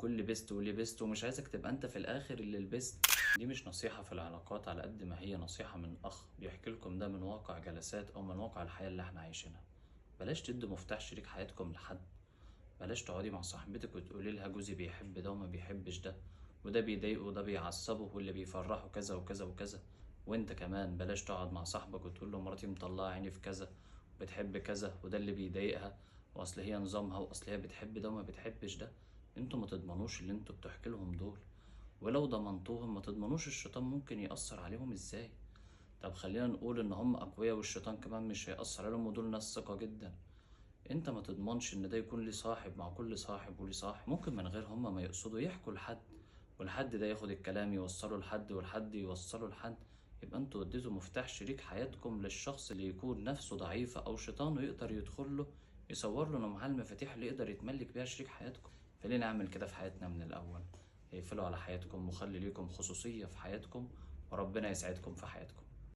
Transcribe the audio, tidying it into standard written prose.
وكل best وليه best، ومش عايزك تبقى انت في الاخر اللي لبست. دي مش نصيحة في العلاقات على قد ما هي نصيحة من اخ بيحكي لكم ده من واقع جلسات او من واقع الحياة اللي احنا عايشينها. بلاش تدوا مفتاح شريك حياتكم لحد، بلاش تقعدي مع صاحبتك وتقولي لها جوزي بيحب ده وما بيحبش ده، وده بيضايقه وده بيعصبه، واللي بيفرحه كذا وكذا وكذا. وانت كمان بلاش تقعد مع صاحبك وتقول له مراتي مطلعه عيني في كذا، بتحب كذا، وده اللي بيضايقها، واصل هي نظامها، واصل هي بتحب ده وما بتحبش ده. انتوا ما تضمنوش اللي انتوا بتحكي لهم دول، ولو ضمنتوهم ما تضمنوش الشيطان ممكن يأثر عليهم ازاي. طب خلينا نقول ان هم اقوياء والشيطان كمان مش هيأثر عليهم، ودول ناس ثقة جدا. انت ما تضمنش ان ده يكون ليه صاحب، مع كل صاحب وليه صاحب، ممكن من غير هم ما يقصدوا يحكوا لحد، والحد ده ياخد الكلام يوصله لحد، والحد يوصله لحد. يبقى انتوا اديتوا مفتاح شريك حياتكم للشخص اللي يكون نفسه ضعيفة او شيطانه يقدر يدخل له، يصور له انه معاه المفاتيح اللي يقدر يتملك بيها شريك حياتكم. فليه نعمل كده في حياتنا من الاول؟ اقفلوا على حياتكم وخلي ليكم خصوصية في حياتكم، وربنا يسعدكم في حياتكم.